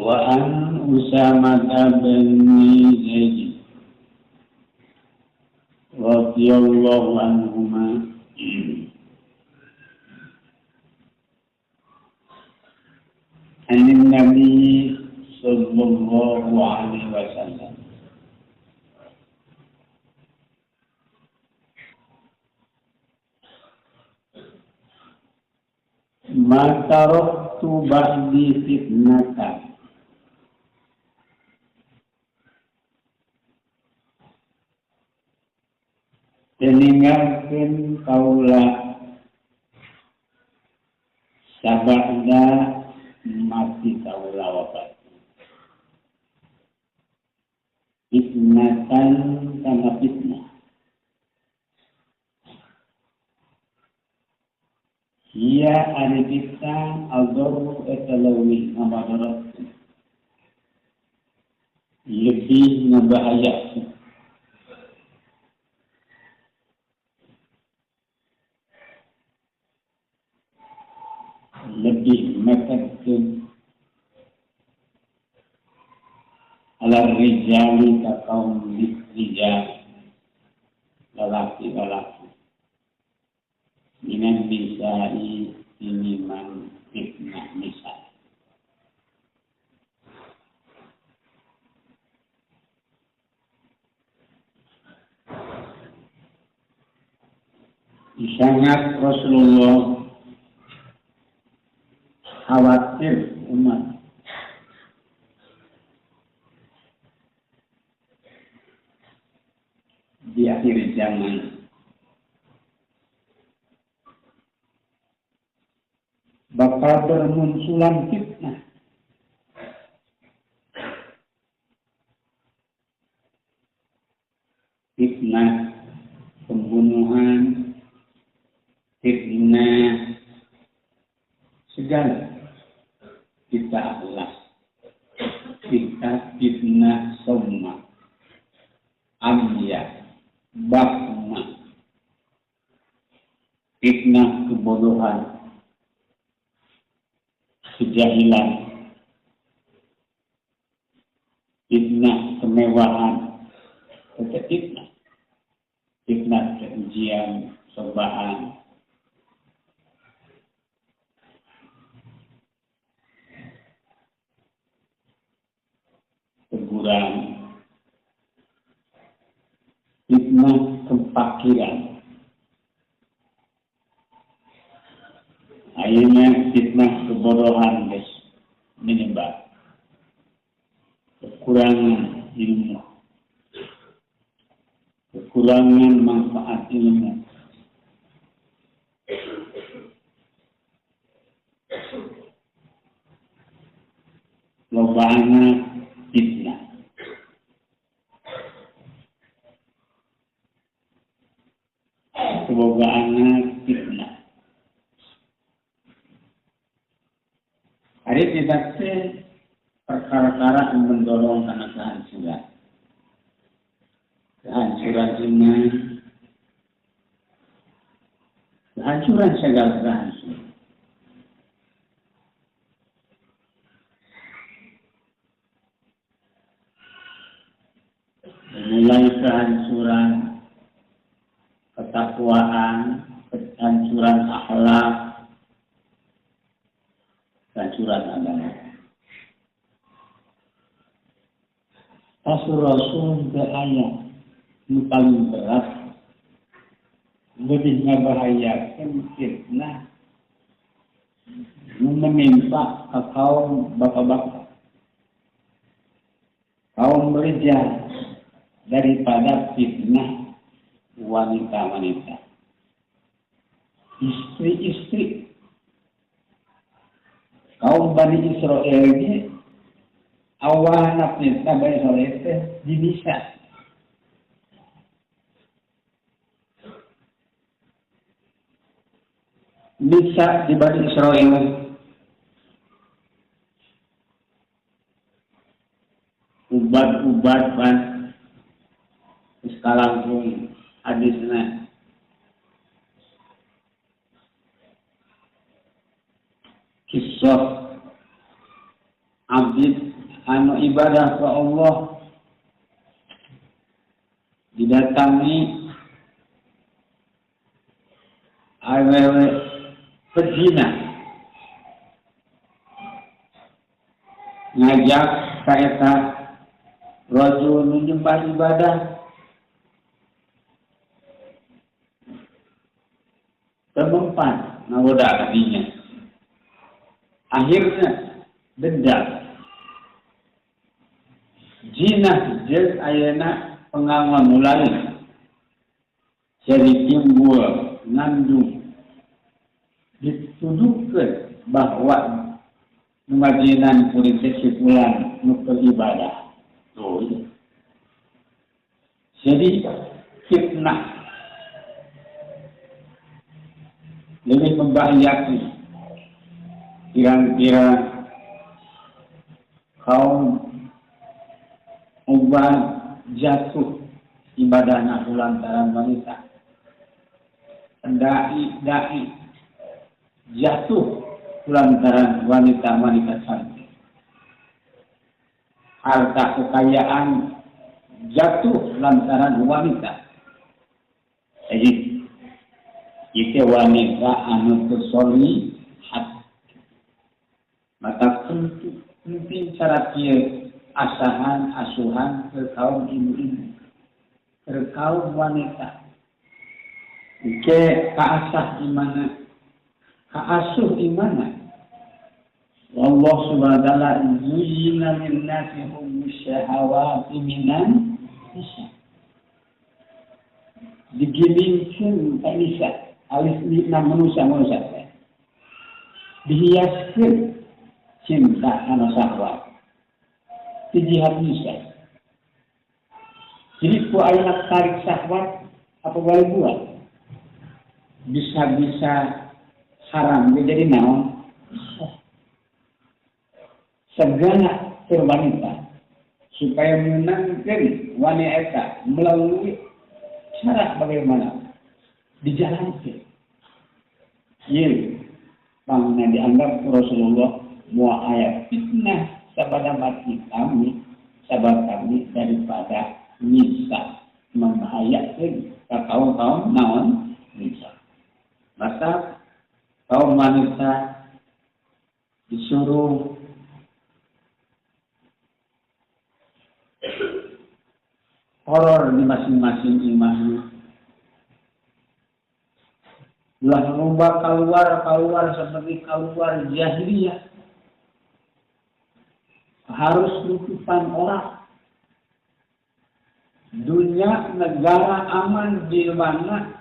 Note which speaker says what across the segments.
Speaker 1: Wa an Usamah bin Zaid radhiyallahu anhuma anin Nabi sallallahu alaihi wasallam ma taraktu ba'di fitnatan teninggalkeun kaula sabada mati kaula wafat fitnatan kana fitnah hiya ari fitnah adurru eta leuwih ngabadarat lebih ngabahayakeun lebih metekkeun ala rijali ka kaum rijal lalaki-lalaki minan nisa'i tiniman fitnah nisa. Sangat Rasulullah khawatir umat di akhir zaman bakal bermunculan fitnah. Fitnah pembunuhan, fitnah segala kita akhlak, kita fitnah somma, amya, bakma, fitnah kebodohan, kejahilan, fitnah kemewahan, tetap fitnah, fitnah keujian, cobaan. Teguran, fitnah kefakiran, akhirnya fitnah kebodohan guys, menyebar, kekurangan ilmu, kekurangan manfaat ilmu, loba anak fitnah. Semoga anak fitnah. Hari tidak perkara-perkara yang mendorong karena kehancuran. Kehancuran iman, kehancuran segala kehancuran. Mulai kehancuran ketakwaan, kehancuran akhlak, kehancuran agama. Rasul-rasul bahaya yang paling berat, lebih membahayakan fitnah menimpa ke kaum bapak-bapak, kaum rijal, daripada fitnah wanita-wanita, istri-istri. Kaum Bani Israel ini awalnya fitnah Bani Israel itu di Nisa. Nisa di Bani Israel ubat-ubat ban sekarang hadisnya kisah Abid anu ibadah ke Allah didatangi awewe pezina ngajak ka eta rajul nu nyembah ibadah temempan ngagoda kadinya akhirnya dendam jinah jeung ayeuna pengangon mulai jadi timbul ngandung dituduhkan bahwa numajinan kulit si fulan nu beribadah tuh ya. Jadi fitnah lebih membahayakan kira-kira kaum ubah jatuh ibadahna lantaran wanita dai-dai jatuh lantaran wanita-wanita cantik harta kekayaan jatuh lantaran wanita. Jadi itu wanita anu tersolihat maka penting cara kieu asahan asuhan ke kaum ibu-ibu ke kaum wanita ke kaasah imana kaasuh imana. Allah subhanahu wa ta'ala zuyyina lin-nasi hubbus syahawati minan nisa digilingkeun ka nisa alis nina manusia-manusia dihiaskeun cinta kana syahwat di jihad nisa. Jadi ku ayeuna tarik syahwat apa boleh buat bisa-bisa haram menjadi naon segala wanita supaya menangkan wanita melalui cara bagaimana dijalankan. Ye, pangna dianggap Rasulullah mua ayat fitnah sabada mati kami, sahabat kami daripada nisa membahayakan kaum-kaum naon nisa. Maka kaum wanita disuruh horor di masing-masing imahnya. Ulah loba keluar seperti keluar jahiliyah. Harus nutupan orang. Dunia negara aman di mana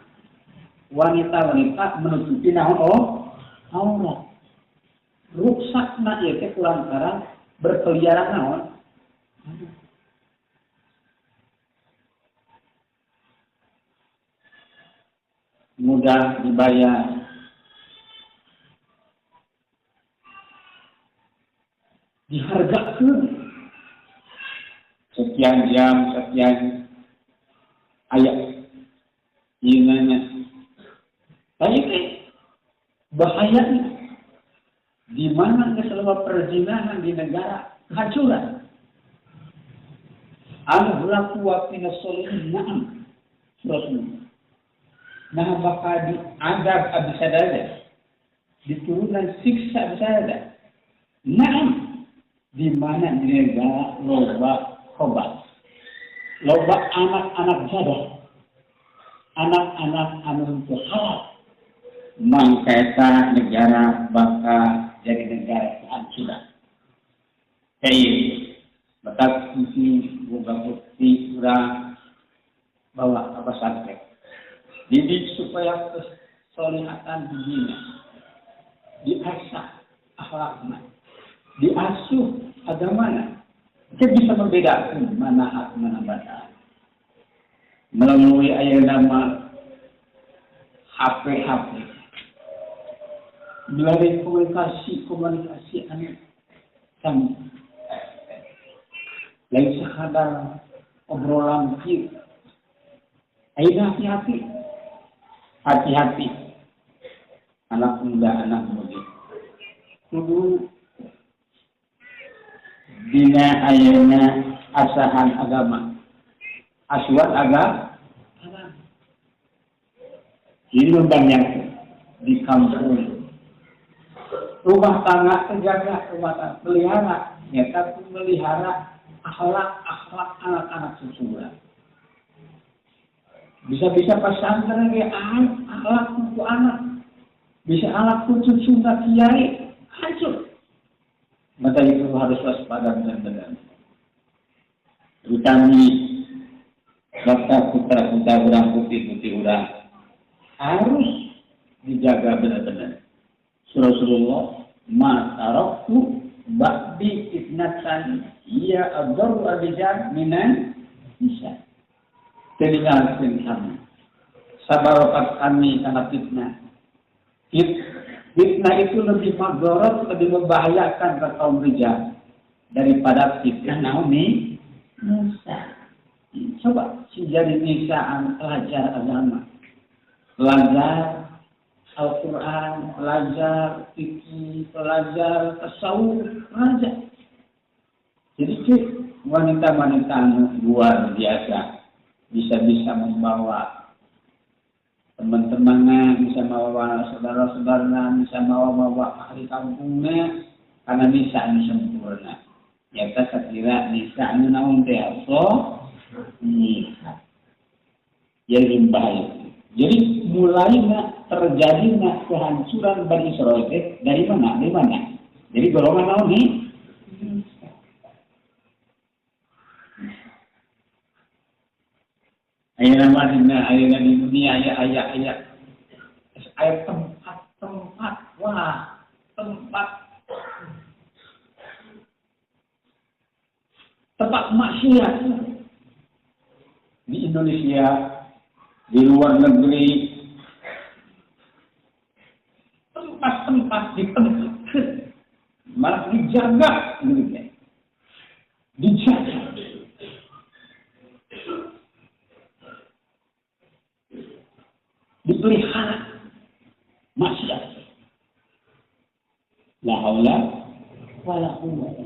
Speaker 1: wanita-wanita menutupi naon oh aurat. Ruksakna ieu teh kulantaran berkeliaran naon. Mudah dibayar. Dihargakan. Sekian jam, sekian ayat. Gimana? Tapi bahaya di mana selama perzinahan di negara kehancuran. Al-hulaku wa finasolihin na'am. Rasulullah. Nah bakal diadab abis sadada, diturunan siksa abis sadada. Naam, di mana di negara loba khobat, loba anak-anak jadah, anak-anak anu teu halal, mangkaeta negara bakal jadi negara kehancuran. Kayak batak kunci boga bukti urang bawa ka pesantren. Didik supaya kesolihatan dibina, diasah akhlakna, diasuh agamana. Kita bisa membedakan mana hak mana batal. Melalui ayat nama HP, melalui komunikasi anu kami. Lain sekadar obrolan kieu. Ayo hati-hati. Hati-hati anak muda, anak muda kudu Dina ayeuna asahan agama. Asuhan agama. Ini banyak di kampung. Rumah tangga terjaga, rumah tangga pelihara, nyata melihara akhlak-akhlak anak-anak cucu. Bisa-bisa pesantren ge akhlak untuk anak. Bisa akhlak cucu kiai hancur. Maka itu harus waspada benar-benar. Terutama bapak putra-putra urang putih-putih urang harus dijaga benar-benar. Rasulullah ma taraktu ba'di fitnatan iya adzaru abijan minan nisa. Tinggalkeun kami. Sabarokat kami karena fitnah. Fitnah itu lebih madorot, lebih membahayakan ke kaum rijal daripada fitnah Naomi Musa. Coba si jadi nisa pelajar agama, pelajar Al-Quran, pelajar fikih, pelajar tasawuf, pelajar. Jadi wanita-wanita luar biasa bisa-bisa membawa teman-temannya, bisa membawa saudara-saudaranya, bisa membawa ahli kampungnya, karena nisa anu sempurna. Ya kita sekira nisa anu naon teh nisa. Jadi bahaya. Jadi mulainya terjadinya kehancuran Bani Israel dari mana? Dari mana? Jadi golongan naon nih? Ayeuna mah ayeuna di dunia aya aya aya aya tempat-tempat wah tempat tempat maksiat di Indonesia, di luar negeri, tempat-tempat ditempatkan malah dijaga gitu, dijaga. Dipelihara maksiat. La haula wala quwwata.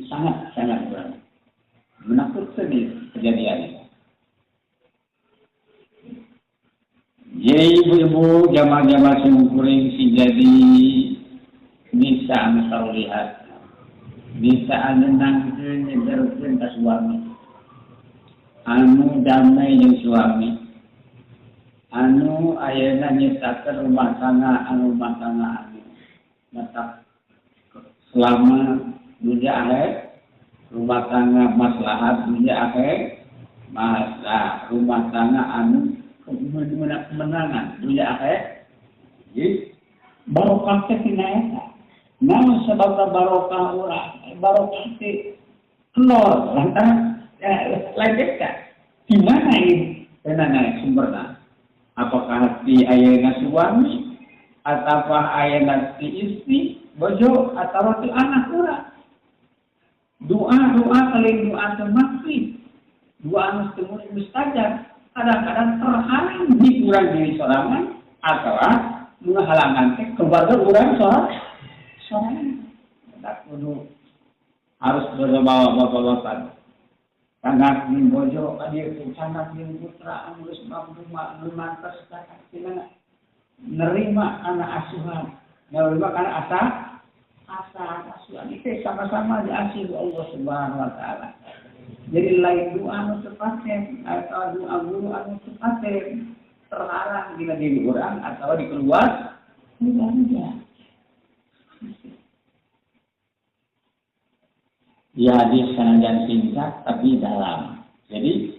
Speaker 1: Sangat-sangat berat. Menakutkan kejadiannya. Jadi ibu-ibu jamaah-jamaah simkuring si jadi nisa anu sarulihat. Nisa anu nangkeun nyegerkeun ka suami. Anu damai jeung suami. Anu ayeuna nyiptakeun rumah tangga anu rumah tangga anu netap selama dunia akhir, rumah tangga maslahat dunia akhir, masalah rumah tangga anu kemenangan dunia akhir. Jadi barokah teh tina eta. Naon sababna barokah urang? Barokah teh nol lantaran lain eta. Di mana ieu tenang sumberna? Apakah ti ayeuna suami ataupah ayeuna ti istri, bojo atau ti anak urang? Doa-doa paling doa termakfi, doa anu teu mustajab, kadang-kadang terhalang di urang diri sorangan atau menghalangan teh keluarga urang sorangan. Tak kudu harus berbawa bapak-bapak. Sanak jeung bojo ka dieu sanak jeung putra anu geus mampu mantas tina nerima kana asuhan, nerima kana asa asuhan itu sama-sama diasuh Allah Subhanahu wa taala. Jadi lain doa anu teu atau doa guru anu teu terlarang dina diri urang atau di keluar keluarga. Ya hadis sanajan singkat tapi dalam. Jadi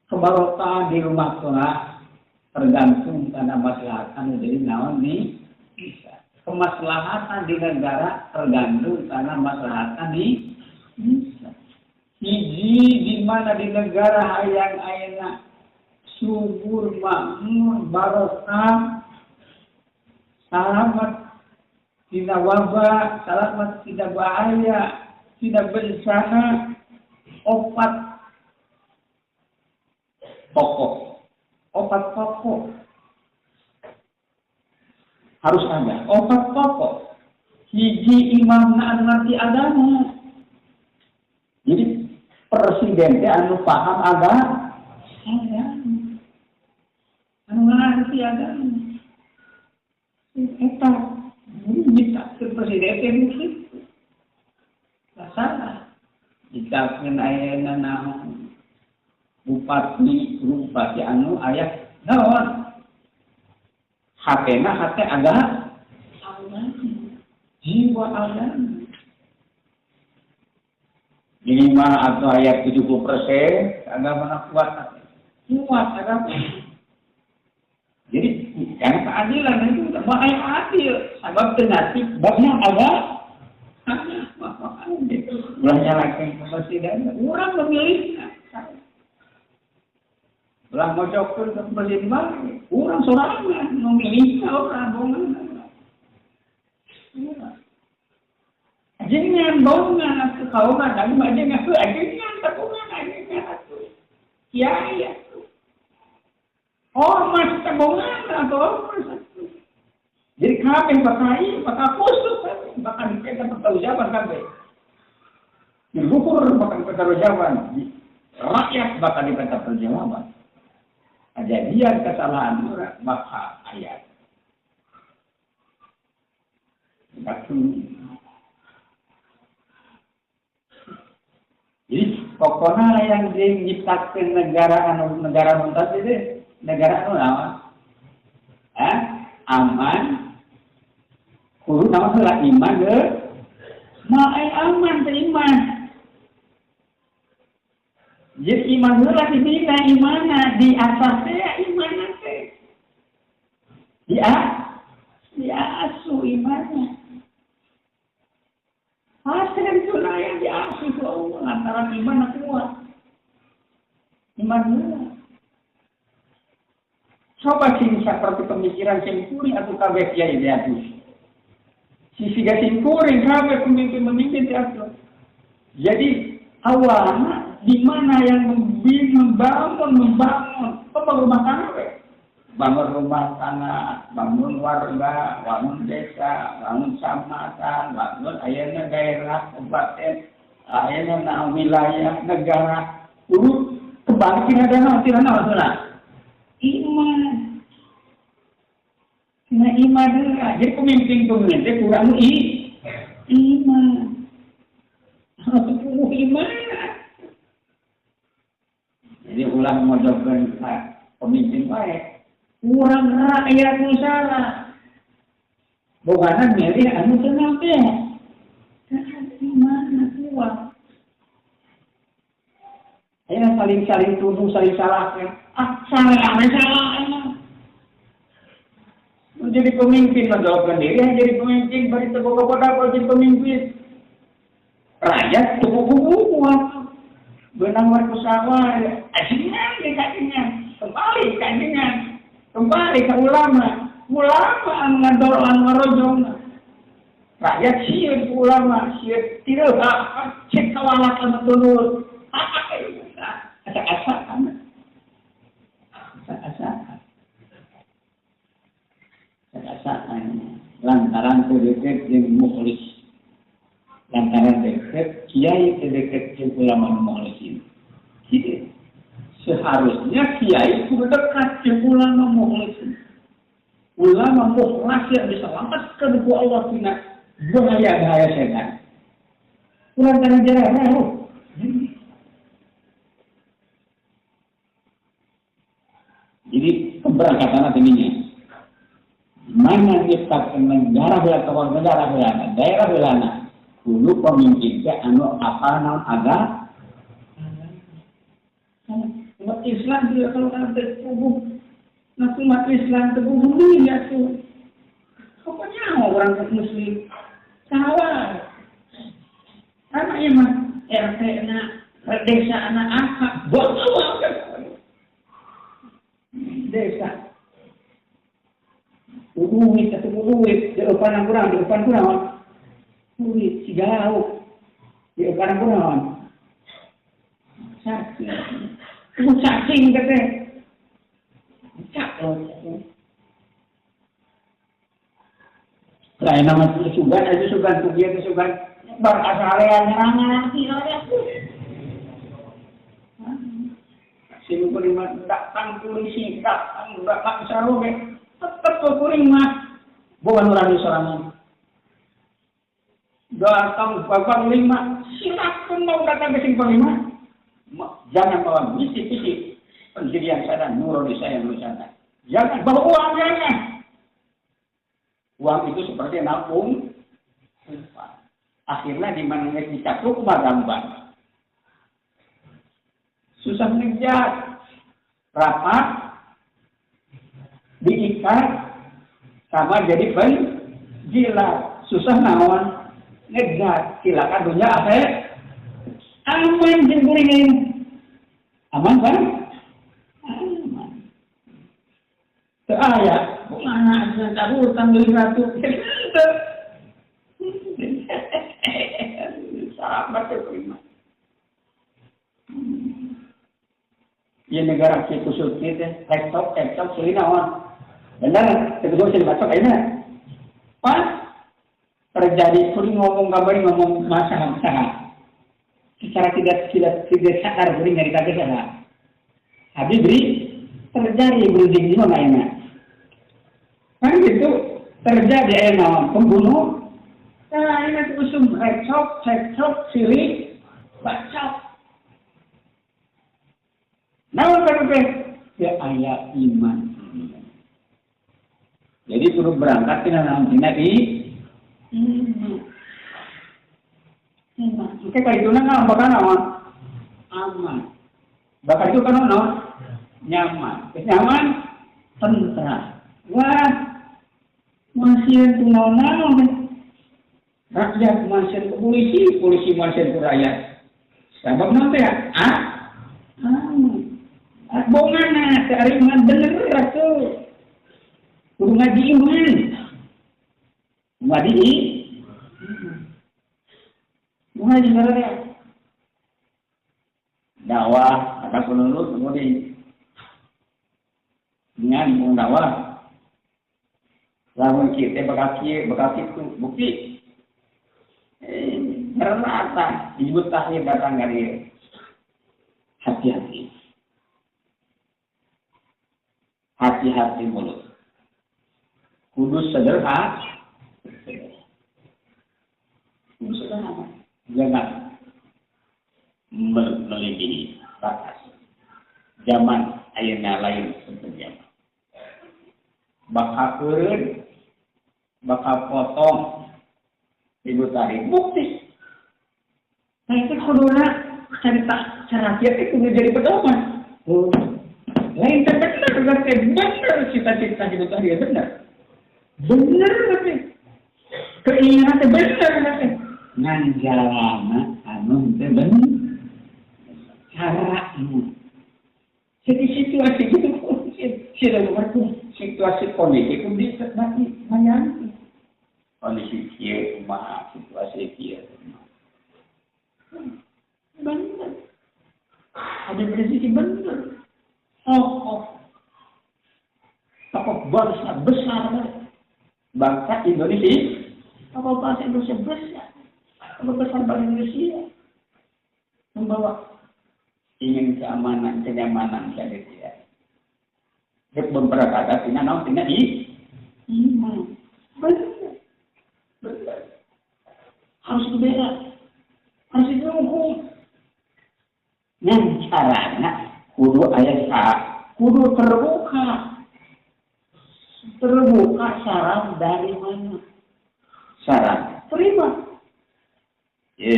Speaker 1: kebarokahan di rumah tangga tergantung karena maslahatan jadi naon nih bisa. Kemaslahatan di negara tergantung karena maslahatan di bisa. Hiji di mana di negara hayang ayeuna subur makmur barokah selamat tidak wabah, selamat tidak bahaya, tidak bencana, opat pokok, opat pokok harus ada, opat pokok. Hiji imam anu ngerti agama, Presiden teh anu paham agama. Anu ngarti agama. Eta nyiptakeun presiden teh kitu. Salah. Nyiptakeun ayeuna naon? Bupati, bupati anu aya naon? Hatena hate agama. Jiwa agama. Minimal atau ayat 70% agama kuat. Kuat agama. Jadi karena keadilan itu bahaya adil. Sebab tenati babnya agama. Ulah nyalakan presiden, orang memilihnya. Ulah mojokeun ke presiden bae, urang sorangan memilihnya orang bongan. Ajengan bongan atuh kaongan anu ajengan heuh ajengan tabungan ajengan atuh. Kiai atuh. Ormas tabungan atuh ormas atuh. Jadi kabeh bakal ieu bakal kusuk bakal dipenta pertanggungjawaban kabeh. Diluhur bakal pertanggungjawaban, rakyat bakal dipenta pertanggungjawaban. Kejadian kesalahan urang bakal aya. Jadi pokoknya yang diciptakan negara anu negara muntas itu negara anu naon? Aman. Kudu nama heula iman ge. Moal aman teh iman. Jadi iman heula dibina imana di atas teh imana teh. Diasu imannya. Pasti kan itu lah yang diasuh ke Allah lantaran iman kuat. Iman heula. Coba sing seperti pemikiran singkuring atau kabeh kiai diatus. Sisi singkuring kabeh pemimpin-pemimpin diatus. Jadi awalnya di mana yang membangun bangun rumah tangga we. Bangun rumah tangga, bangun warga, bangun desa, bangun kecamatan, bangun ayeuna daerah, kabupaten, ayeuna wilayah, negara. Kudu kembali tina naon tina naon heula. Iman. Tina iman heula. Jadi pemimpin-pemimpin teh kurang iman. Harus iman. Jadi ulah mojokeun pemimpin bae. Kurang rakyat nu salah. Bogana milih anu teu ngampe. Iman kuat. Ayeuna saling-saling tuduh, saling salahkeun. Ah, salah, salah emang. Menjadi pemimpin menjawabkan diri, jadi pemimpin bari teu boga jadi pemimpin. Rakyat teu kuat. Benang war kusawah, ajengan deui kajengan, kembali kajengan, kembali ke ulama. Ulama anu ngador anu ngarojong. Rakyat sieun ku ulama, sieun tireuh cek kawalak anu tunul. Asa-asaan. Asa-asaan. Asa-asaan. Lantaran teu deket jeung mukhlis. Lantaran deket kiai teu deket jeung ulama mukhlisin. Kieu. Seharusnya kiai kudu dekat jeung ulama mukhlisin. Ulama mukhlas yang diselamatkan ku Allah tina bahaya-bahaya setan. Kurang kana jarah. Jadi keberangkatan tingginya. Mana nyiptakeun negara heula kawan negara heula, daerah heula. Kudu pemimpin teh anu apal naon agama. Umat Islam juga kalau kan teguh. Nah umat Islam teguh deui atuh. Pokoknya orang muslim salah. Karena ieu mah RT na desa na apa bawa desa. Duit atau duit, di depan kurang, di depan kurang. Duit si jauh. Di depan kurang. Cacing. Cacing kata. Cak. Lain nama sugan aja sugan, kugian sugan. Barang asalean nyerangan. Sing kuring mah datang polisi, datang bapak saroge, tetep kuring mah bukan urang sorangan. Datang bapak lima, silakan mau datang ke sing panglima. Jangan bawa misi-misi pendirian saya dan nurani saya yang sana. Jangan bawa uang, jangan. Uang itu seperti nabung. Akhirnya di mana dicakup gambar. Susah ngejar. Rapat, diikat, sama jadi penjilat. Susah naon ngejar. Silakan dunia akhir. Aman jengkuringin. Aman kan? Aman. Teu aya, mana cenah hutang beli ratu. Sahabat teh prima. Ieu negara kieu kusut kieu teh, rektok rektok seuli naon. Bener, teu kudu seuli bacok ayeuna. Pas terjadi kuring ngomong kabari ngomong masalah saha. Secara tidak sadar kuring nyarita ge saha. Habis beri terjadi berujung di mana ayeuna. Kan gitu terjadi aya naon pembunuh. Nah, ini usum recok, cekcok, silih, bacok. Naon kan teh? Ya aya iman. Jadi kudu berangkat tina naon tina di iman. Iman. Oke, kaituna naon bakal naon? Aman. Bakal itu kan naon? Nyaman. Nyaman, tentram. Wah, masih tuh naon-naon. Rakyat masih ke polisi, polisi masih ke rakyat. Sabab nanti ya, bongana, cari iman bener atuh. Kudu ngaji iman. Ngaji iman. Ngaji bener. Dakwah kata penurut kemudian dengan dakwah. Lamun kita bakal kieu, bakal kitu, bukti. Rata disebut tahir datang dari hati-hati. Hati-hati mulut. Kudu sederhana. Kudu sederhana. Jangan melebihi batas. Zaman ayeuna lain seperti zaman. Bakal keureun, bakal potong. Ibu tarik bukti. Nah itu kuduna cerita rakyat itu kudu jadi pedoman. Oh, lain benar berarti benar cita-cita ibu tarik benar. Benar berarti keinginan teh benar berarti. Ngan jalana anu teh bener. Cara anu. Jadi situasi itu situasi kondisi kudu dinikmati manyanti. Kondisi kieu kumaha, situasi kieu kumaha. Bener. Ada rezeki bener. Tokoh. Tokoh bangsa besar. Bangsa Indonesia. Tokoh bangsa Indonesia besar. Tokoh besar bangsa Indonesia. Membawa ingin keamanan, kenyamanan dari dia. Dia memperkata tina naon tina i iman. Bener. Bener. Harus dibela, harus didukung. Yang caranya kudu aya kudu terbuka. Terbuka saran dari mana? Saran terima. Ye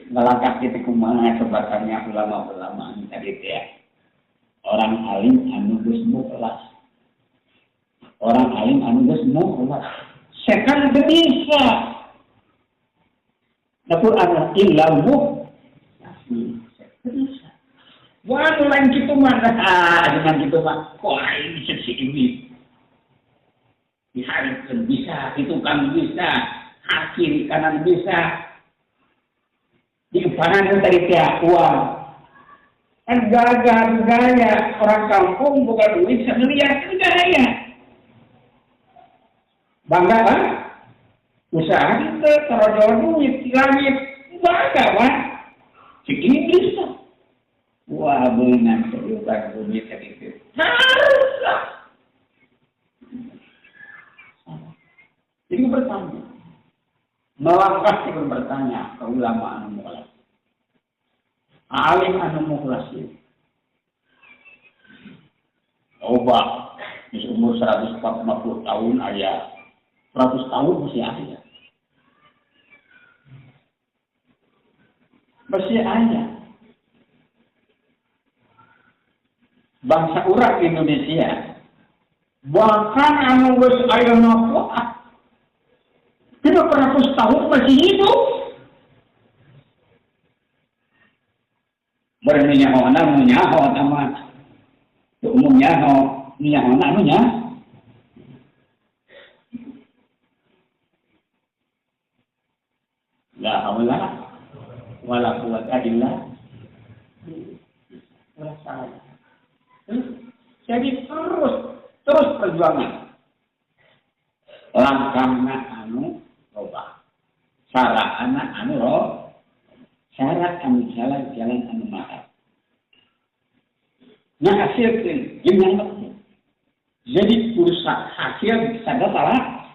Speaker 1: ngelangkah kita kumaha sebatannya ulama-ulama tadi teh. Orang alim anu geus mukhlas. Orang alim anu geus mukhlas. Setan bisa. Dapur ada ilmu. Bisa. Wah, lain kitu mah, dengan kitu mah. Kok aing si ini? Diharapkan bisa, itu kan bisa, hak kiri kanan bisa. Diupanan tadi tiap uang. Kan gagah gaya orang kampung bukan duit semiliar itu gaya. Bangga kan? Usaha kita taruh duit di langit bangga kan? Si iblis tuh. Wah, beunang urang bumi teh kitu. Haruslah. Jadi bertanya. Melangkah sebelum bertanya ke ulama anu mukhlas. Alim anu mukhlas ieu. Coba di umur 140 tahun aya 100 tahun masih aya. Masih aya. Bangsa urang Indonesia bahkan anu geus ayeuna kuat 300 tahun masih hidup. Meureun nyaho nu nyaho tah mah. Teu umum nyaho, nyaho nu nya. La haula wala quwata illa billah. Jadi terus perjuangan. Langkahna anu loba. Sarana anu loba. Cara anu jalan-jalan anu mahal. Nah hasilkeun jeung nyangkep. Jadi urusan hasil sadar salah.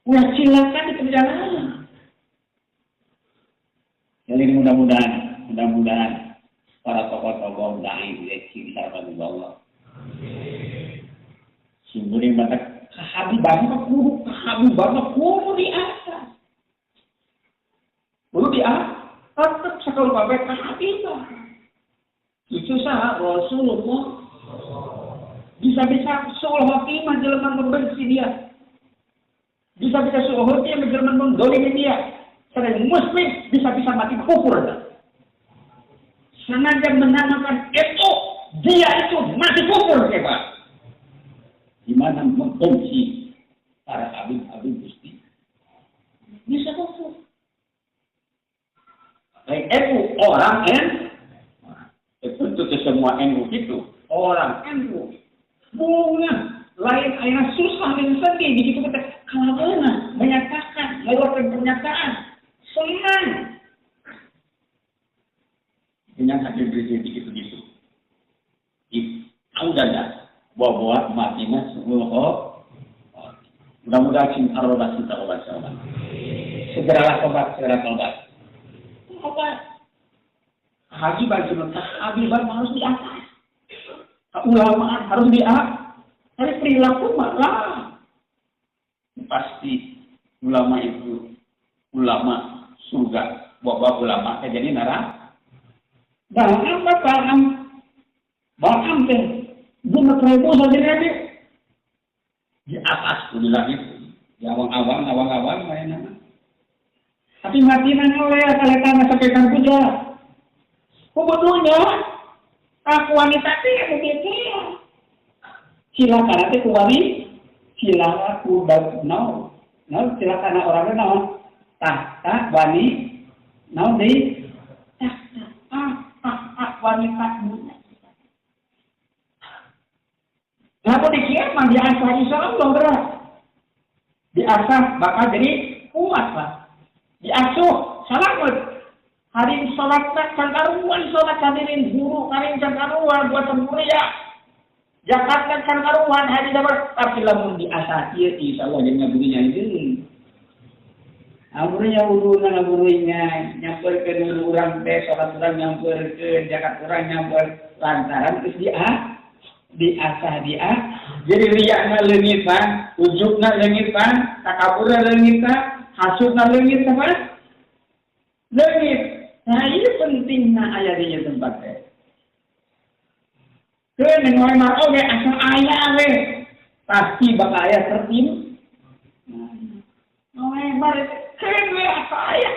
Speaker 1: Ulah silakan di perjalanan. Jadi mudah-mudahan para tokoh-tokoh dai cinta pada Allah. Sumber mata kehabiban kudu kehabiban kudu di atas. Kudu di atas tetep sakal babe kehabiban. Cucu saha Rasulullah bisa-bisa suul khotimah jelema membenci dia. Bisa-bisa suul khotimah jelema menggolimi dia. Sedang muslim bisa-bisa mati kufur. Sengaja menamakan itu dia itu mati kufur hebat. Di mana membenci para habib-habib Gusti bisa kufur. Baik NU orang N, itu semua NU itu orang NU bunga lain akhirnya susah dan sedih begitu kita kalau mana menyatakan mengeluarkan pernyataan senang dengan hasil rezeki gitu-gitu. Itu udah bawa-bawa matinya semua. Mudah-mudahan cinta roba cinta obat obat. Segeralah tobat, segera tobat. Tobat. Haji baju kehabiban harus di atas. Keulamaan harus di atas. Tapi perilaku malah pasti ulama itu ulama surga. Bawa-bawa ulama jadi nara. Bahkan bahkan bahkan teh bunga ribu saja lagi di atas tuh lagi di awang-awang awang-awang mainan. Tapi mati nang oleh kaletan sampai kampuja. Kubudunya aku wanita teh begitu. Silakan nanti ku wani silakan ku no no silakan orangnya no tahta wani no di tahta ah wanita muda. Nah, aku dikira mah diasah insya Allah berat. Diasah bakal jadi kuat lah. Diasuh salamet. Hari sholat can karuan sholat hadirin guru karin can karuan buat mulia. Jakarta can karuan hari dapat tapi lamun diasah ieu insyaallah jadi ngagurunya itu. Aburunya wuduna ngagurunya nyamperkeun urang teh sholat urang nyamperkeun zakat urang nyamper lantaran geus diasah dia jadi riakna leungit pan ujubna leungit pan takaburna leungit pan hasudna leungit apa leungit. Nah ini pentingna aya di ieu tempat teh keun ngoe mah oge asa aya we pasti bakal aya tertim ngoe mah keun we asa aya.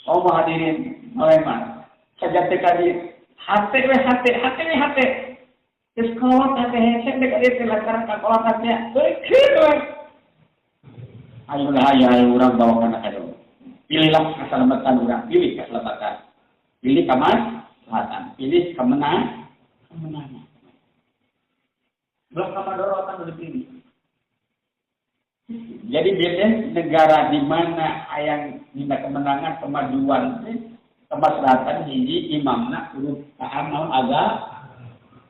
Speaker 1: Oh hadirin ngoe mah sajak teh kadi hate we hate hate we hate geus kolot hate hese dek ieu teh lantaran kakolot nya keun we. Ayolah ayo urang bawa kana ayo. Pilihlah keselamatan urang, pilih keselamatan. Pilih kemaslahatan, pilih kemenangan. Belah kamadorotan udah pilih. Jadi biasanya negara di mana yang minta kemenangan, kemajuan Kemaslahatan hiji imamna kudu paham naon agama.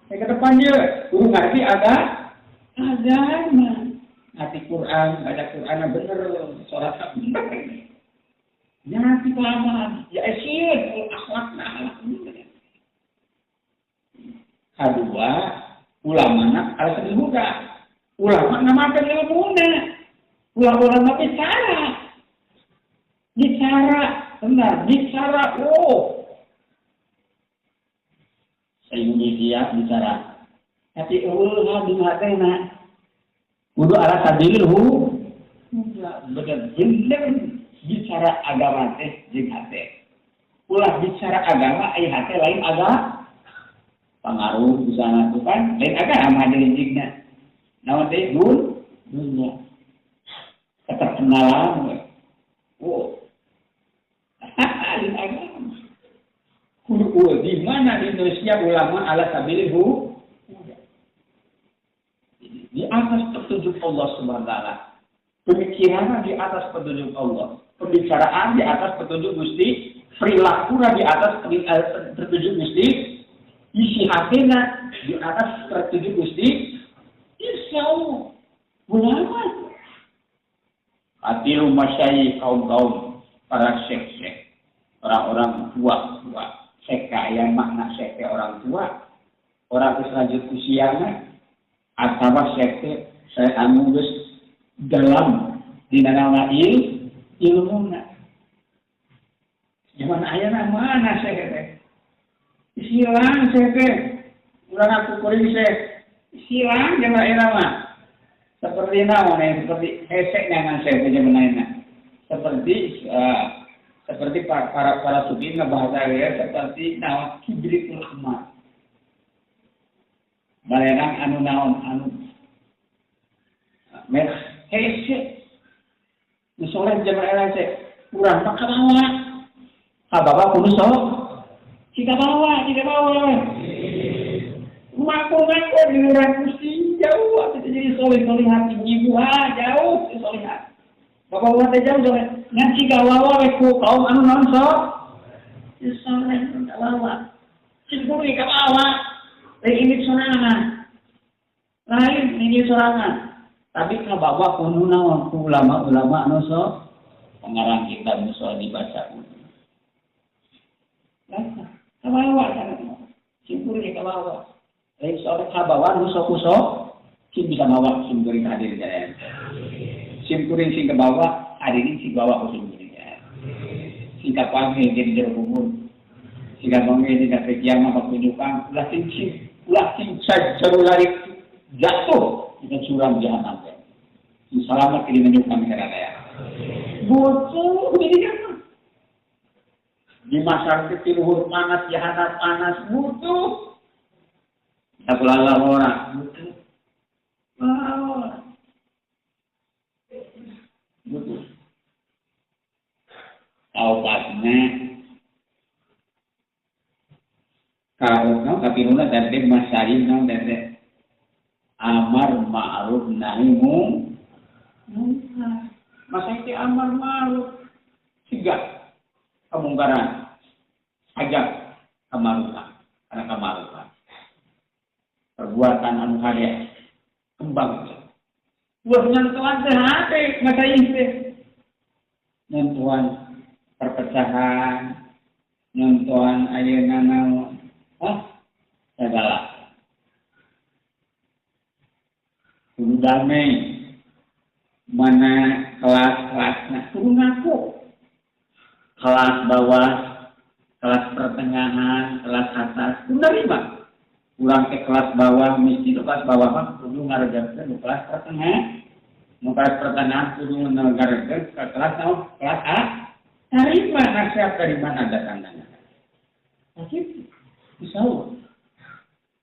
Speaker 1: Ke depan dia kudu ngerti agama. Ngerti Quran, baca Quran bener, sholat bener. Ngerti paham, ya sieun akhlakna akhlak bener. Kedua, ulama alasan huda. Ulama ngamakeun ilmuna. Ulama bicara. Bicara, benar, bicara. Oh. Indonesia bicara. Tapi eueuh di hatena. Kudu ala sabilil hu. Bener-bener bicara agama teh jeung hate. Ulah bicara agama aya hate lain agama. Pangaruh di sana tuh kan lain agama deui jigna. Naon teh dunya. Keterkenalan. Oh. Lain agama. Kudu di mana di Indonesia ulama ala sabilil di atas petunjuk Allah Subhanahu wa taala. Pemikiran di atas petunjuk Allah, pembicaraan di atas petunjuk Gusti, perilaku di atas petunjuk Gusti, isi hatina di atas petunjuk Gusti. Insyaallah ulama atilu masyayikh kaum-kaum para syekh-syekh, orang-orang tua-tua. Syekh aya makna syekh orang tua, orang geus lanjut usiana atawa syekh saya anu geus dalam dina nama ilmuna. Zaman ayeuna mana syekh teh? Silang syekh teh. Urang aku kuring syekh. Silang zaman ayeuna mah. Seperti naon seperti hesek nyangan syekh teh zaman ayeuna. Seperti para sufi ngebahasa ya seperti naon kibritul ahmar. Balerang anu naon anu merah hese. Nu soleh zaman era hese. Urang mah kabawa. Kabawa kudu sok. Cika bawa, cika bawa. Ngaku-ngaku di urang pusing jauh atuh jadi soleh-solehat ibu jauh solehat. Bapak ulah teh jauh soleh. Ngan cika wawa we ku kaum anu naon sok. Soleh kabawa. Cing kudu kabawa. Lain ini sorangan. Lain ini sorangan. Tapi kabawa kudu naon ku ulama-ulama anu sok pengarang kitab nu sok dibaca. Lah, kabawa sana. Cing kudu kabawa. Lain soleh kabawa nu sok ku sok cing bisa bawa cing kuring hadir jaya. Sim kuring sing ke bawah, hadirin sing bawa ku sim kuring. Sing kapange jadi jero kubur. Sing kapange di kiamat patunjukan, ulah sing jauh lari jatuh di jurang jahanam. Sing selamat di menunjukkan ya. Butuh ini kan. Di masyarakat luhur panas, jahanam panas, butuh. Tak lala orang, butuh. Wow. Butuh. Taubatna kalau katiluna tadi masyari naon tadi amar ma'ruf nahi munkar. Masa itu amar ma'ruf cegah kemungkaran, ajak kemarukan, karena kemarukan perbuatan anu hade kembang. Buat nyentuhan teh hate masa teh. Nyentuhan perpecahan, nyentuhan ayeuna naon, segala. Kudu damai. Mana kelas-kelasna kudu ngaku. Kelas bawah, kelas pertengahan, kelas atas, kudu nerima. Urang ke kelas bawah mesti kelas bawah mah kudu ngaregakeun nu kelas pertengahan. Nu kelas pertengahan kudu ngaregakeun ke kelas naon? Kelas A. Terima nasihat dari mana datangnya. Tapi bisa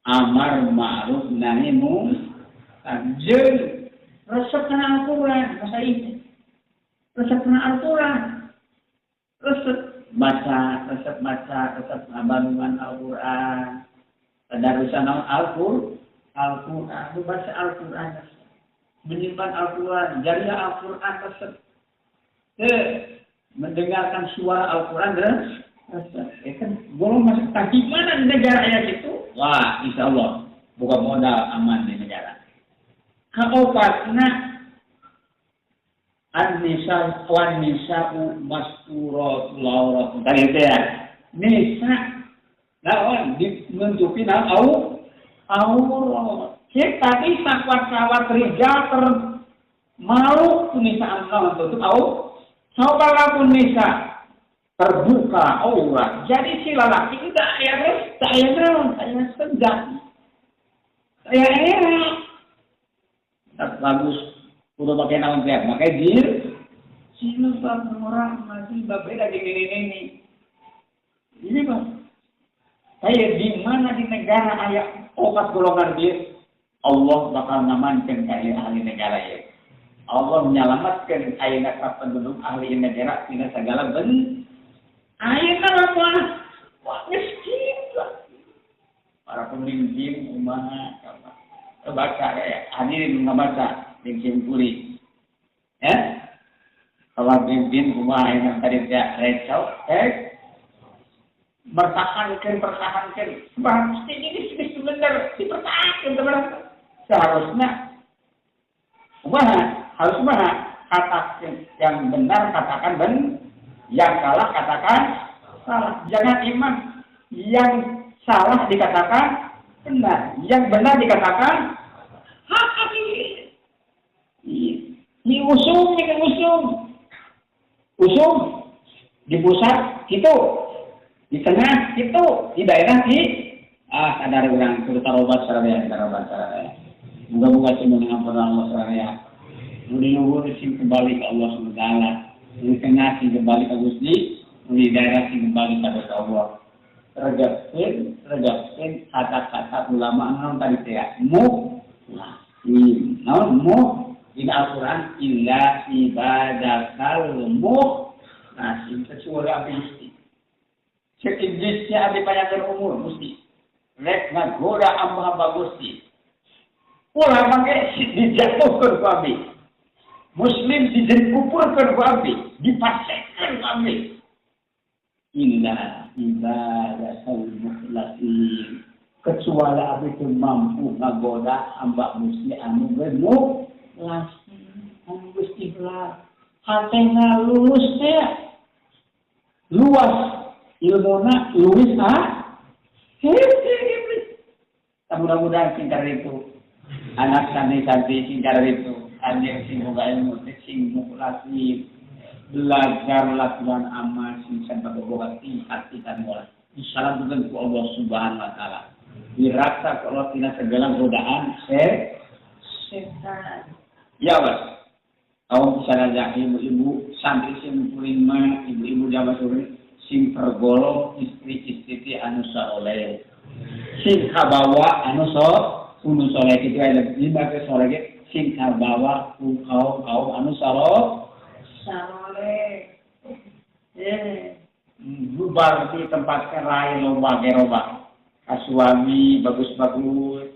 Speaker 1: amar ma'ruf nahi munkar. Jeung resep kana Al-Qur'an masa itu. Resep kana Al-Qur'an. Resep baca, resep ngabandungan Al-Qur'an. Tadarusan Al-Qur'an, membaca Al-Qur'an, menyimpan Al-Qur'an, jariah Al-Qur'an resep. Mendengarkan suara Al-Qur'an Ya kan bolong masuk tadi mana di negara ya gitu. Wah, insya Allah buka modal aman di negara. Kaopatna an-nisa wan nisa'u masturatul aurat. Tadi itu ya. Nisa naon dimentupi naon aurat. Kita bisa kuat-kuat rijal termalu nisa naon tutup aurat. Coba lamun nisa terbuka aurat. Jadi si lalaki tidak ya tak ya naon, tak ya senjak. Tak ya enak. Tak bagus kudu pakai naon teh, pakai jil. Jilbab murah masih beda jeung ini. Ini Pak. Saya di mana di negara aya opat golongan dia, Allah bakal ngamankeun ka ahli negara ya. Allah menyelamatkan ayeuna ka penduduk ahli negara tina segala ben. Ayeuna mah wah miskin lah. Para pemimpin umat baca ya, hadirin ngabaca sim kuli. Ya. Kalau pemimpin umat yang tadi tidak recau, pertahankan. Sebab ini benar dipertahankan teman. Seharusnya umat harus umat katakan yang benar katakan ben, yang salah katakan salah. Jangan iman yang salah dikatakan benar, yang benar dikatakan hak. Ini usung, ini usung. Usung di pusat itu, di tengah itu, di daerah di sadar orang kudu tarobat sararea, tarobat sararea. Moga-moga sing mengampun Allah sararea. Nu di luhur sing kembali ke Allah Subhanahu wa taala, di tengah sing kembali ke Gusti, di daerah sing kembali ke Allah. Regapkeun kata-kata ulama naon tadi teh mu lain. Naon mu di Al-Qur'an illa ibadakal mukhlasin kecuali abdi Gusti. Cek iblisnya abdi panjang umur Gusti. Rek ngagoda hamba Gusti. Ulah mangke dijatuhkeun ku abdi. Muslim dijempupurkeun ku abdi, dipasekeun ku abdi. Illa ibadatul mukhlasin. Kecuali abdi teu mampu ngagoda hamba Gusti anu mukhlasin, anu geus ikhlas. Hatena lulus teh. Luas ilmuna luwih ah. Hese iblis. Mudah-mudahan singkar itu. Anak santri-santri singkar itu, anjing sing boga ilmu sing mukhlasin, belajar latihan amal sing sampai boga tingkat mola. Disalamkeun ku Allah Subhanahu wa taala. Dirasa ku Allah tina segala godaan setan. Ya Allah. Kaum sanaja ibu-ibu santri sing kuring mah, ibu-ibu jaman sore sing tergolong istri-istri anu saleh. Sing kabawa anu anu soleh itu ada lima ke soleh sing kabawa ku kaum kaum anu soleh. Bubar di tempat rai lomba geroba. Ka suami bagus-bagus,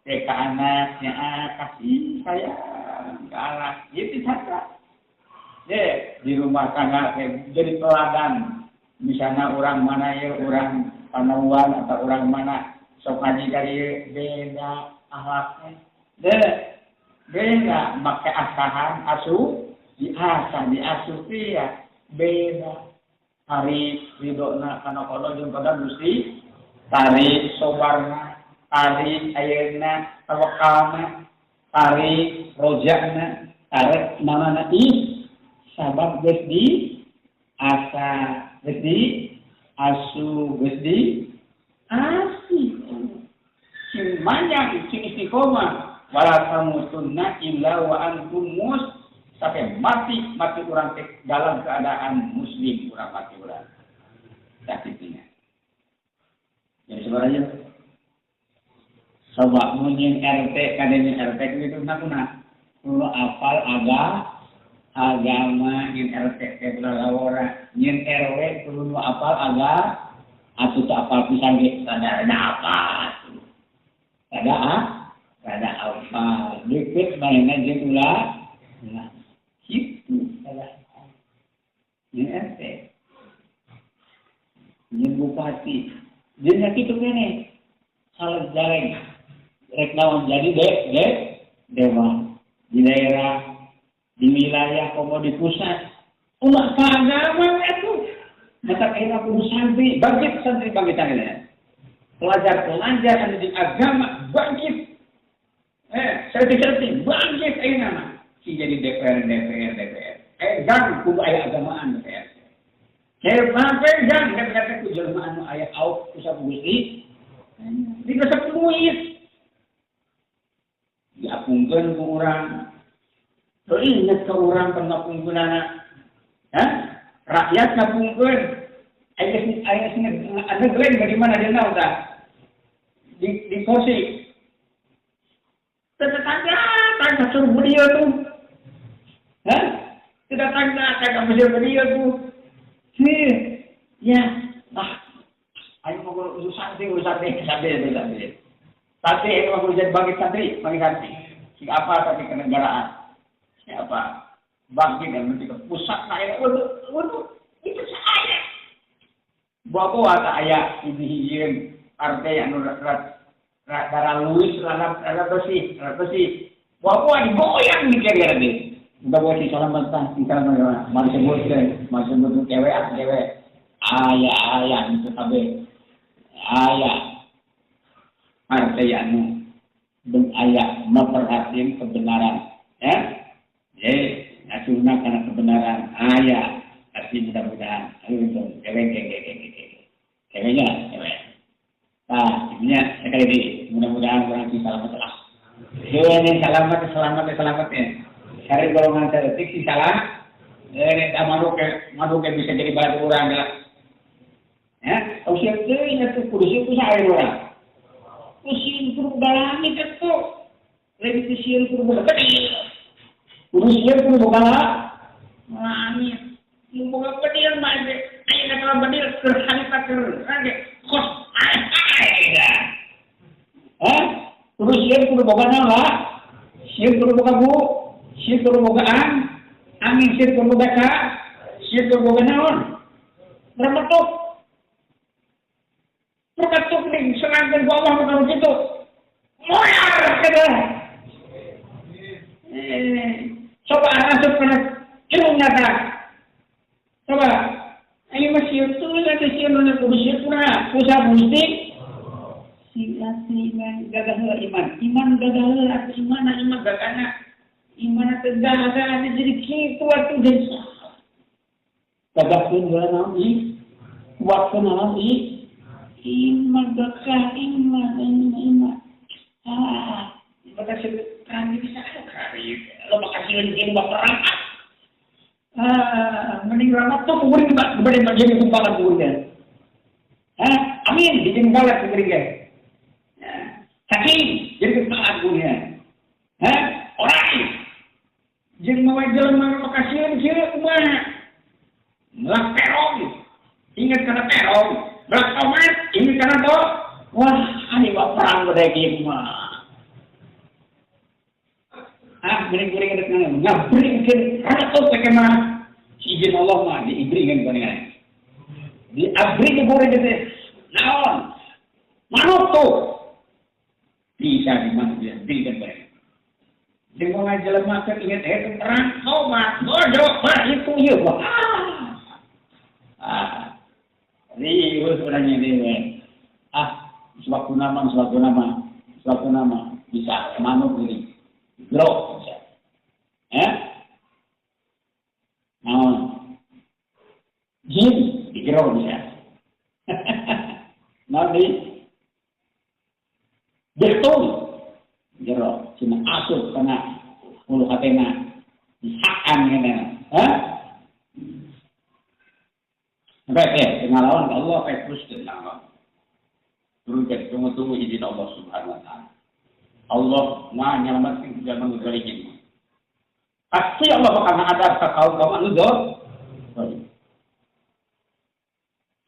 Speaker 1: ke anaknya kasih sayang ke anak itu saja. Di rumah tangga jadi teladan. Misalnya orang mana ya, orang Panawan atau orang mana sok ngaji kali beda akhlaknya. Beda make asahan asu diasah diasuh ya beda. Hari ridona kana kono jeung kana Gusti, tari sobarna, tari ayeuna tawakalna, tari rojakna, tari namana ih sabab geus di asa, geus di asu, geus di asih. Sing manjang sing istiqomah wala tamutunna illa wa antum mus sampai mati urang teh dalam keadaan muslim urang mati urang. Sakitinya. Jadi sebenarnya coba mun RT kadenya RT kitu nakuna. Kulo apal agama nyin RT teh lawora, nyin RW kudu nu apal agama atuh teu apal pisan ge sadar apa. Kada kada apa. Deket mainna jeung ulah. Nah, kitu salah. Nyin RT. Nyen bupati. Jeung kitu keneh. Salah jareng. Rek naon jadi dewan di daerah, di wilayah komo di pusat. Ulah ka agama atuh. Mata ayeuna kudu santri, bangkit santri bangkit ayeuna. Pelajar-pelajar anu di agama bangkit. Santri-santri bangkit ayeuna mah. Si jadi DPR. Gang kudu aya agamaan DPR. Hebat gang kata-kata ku jelema anu aya auk ku sapu Gusti. Di resep duit. Diapungkeun ku urang. Teu inget ka urang pangapungkeunana. Hah? Rakyat ngapungkeun. Aya anu bagaimana dia naon tah? Di kursi. Tetangga tangga suruh dia tuh. Hah? Tidak tangga tangga suruh dia tuh. Sih, ya, ah, ayo mau urusan santri. Tapi ayo mau urusan bangkit santri. Siapa tapi kenegaraan? Siapa? Bangkit dan menteri ke pusat saya, waduh, itu saya. Bawa tak ayah ini hijin partai anu darah Luis rada bersih. Bawa digoyang di kira-kira deh. Udah bawa si salam mentah, si salam mentah. Mari sebut cewek. Ayah, itu kabe. Ayah. Partai anu ben ayah memperhatikan kebenaran, ya. Jadi nasional karena kebenaran. Ayah, pasti mudah-mudahan. Ayo dong, cewek. Ceweknya, cewek. Nah, ininya sekali lagi mudah-mudahan orang si selamat lah. Ini selamat ya. Cari golongan sedetik si salah. Ini tak malu ke bisa jadi batu orang lah. Ya, usia itu ingat tuh kudu itu saya orang. Usia kudu balangit itu. Lebih usia kudu boga bedil. Kudu usia kudu boga langit. Mun boga bedil mah ge aya kana bedil keur harita keur ge kos aya. Hah? Kudu sieun kudu boga naon lah? Sieun kudu boga bu, sieun kudu boga angin sieun kudu boga ka, sieun kudu boga naon? Remetuk. Remetuk ning serangkeun ku Allah mah kitu. Moyar kada. Coba asup kana irungna ta. Coba. Ayo mah sieun teu atuh sieun nu kudu sieun kumaha? Kusaha Gusti? Si iman gagah heula iman gagah heula atuh iman gagahna iman teh gagah jadi kitu atuh geus gagahkeun heula naon ieu kuatkeun naon ieu iman gagah iman ah maka perang bisa kari lo makasih jeung perang ah mending ramat tuh kuring bade jadi tumpangan kuring ah amin dijeng balas kuring ge. Saking jadi kepala punya, hah? Orang, jeung mawa jelema makasieun kieu kumaha? Melak terong, ingat kana terong, melak tomat, ingat kana to. Wah, ari mah perang gede kieu mah. Ah, geuring-geuring rek ngabringkeun ratus teh mah. Izin Allah mah diibringkeun kuningan. Diabring kuring teh. Naon? Manuk tuh. Bisa dimaksudkan berikan mereka. Dengan jelema keur ingat itu perang tomat, bodoh, bah itu ieu. Ah. Riweuh urang ini. Ah, suatu nama bisa manuk ini. Grok bisa. Ya? Naon? Jin digerok bisa. Naon deui? Betul, jero, cuma asup kena ulu hatena, disakan kena, hah? Baik ya, pengalaman Allah kayak terus tenang. Turunkan, tunggu izin Allah Subhanahu Wa Taala. Allah maha nyelamatkan tidak menggalikin. Pasti Allah bakal mengadab ke kaum kaum anu doh.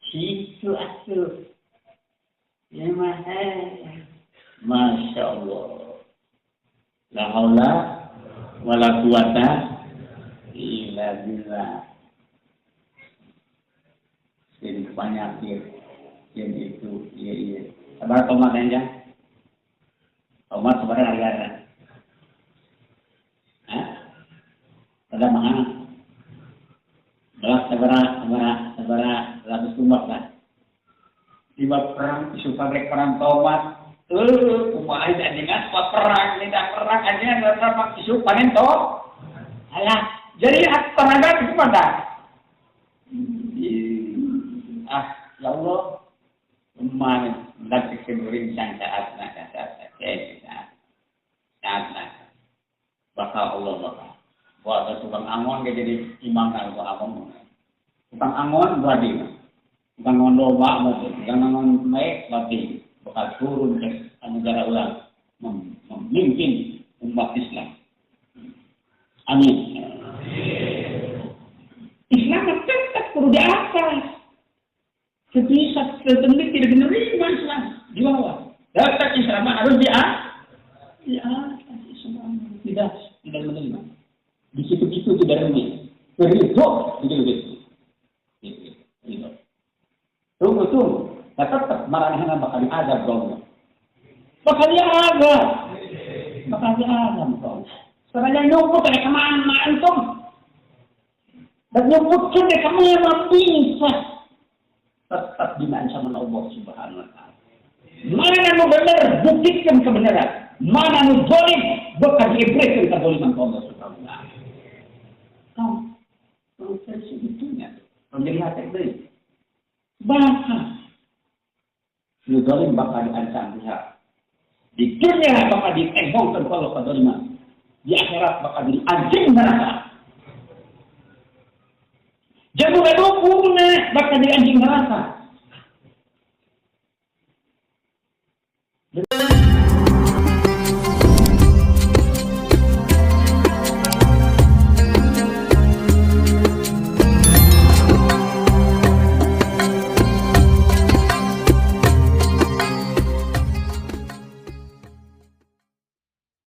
Speaker 1: Situ asup, ya maha. Masya Allah. La haula wala quwata illa billah. Jadi penyakit. Ya itu, iya iya. Sabar tomat aja. Tomat sabar harga. Hah? Ada mahal. Belas sabara 100 tumbak lah. Tiba perang isu pabrik perang tomat. Kumaha anjingan buat perang, tidak perang anjingan buat isu panen to. Alah, jadi tenaga itu mana? Ah, ya Allah. Mana dan kemurin sang saat nak saat saat bakal Allah bakal buat tukang angon ke jadi imam kan angon tukang angon buat dia tukang angon loba tukang angon naik berarti bakal turun ke negara ulang memimpin umat Islam. Amin. Islam tetap perlu di atas. Bisa tertentu tidak menerima Islam di bawah. Tetap Islam harus di atas Islam tidak menerima. Di situ-situ tidak menerima. Beridho begitu. Beridho. Tunggu. Nah, tetap marahnya bakal diazab Allah. Bakal diazab. Bakal diazab Allah. Sebenarnya nyumput dari kemana antum? Dan nyumputkan dari kemana bisa? Tetap dimakan sama Allah Subhanahu wa taala. Mana nu benar, buktikan kebenaran. Mana nu zalim, bakal diibritkan kezaliman Allah Subhanahu wa taala. Kau sebetulnya menjadi hati beri. Bahkan nu zalim bakal diancam pihak. Di dunia bakal ditembokkan kalau kezaliman. Di akhirat bakal jadi anjing neraka. Jago gadukuna bakal jadi anjing neraka.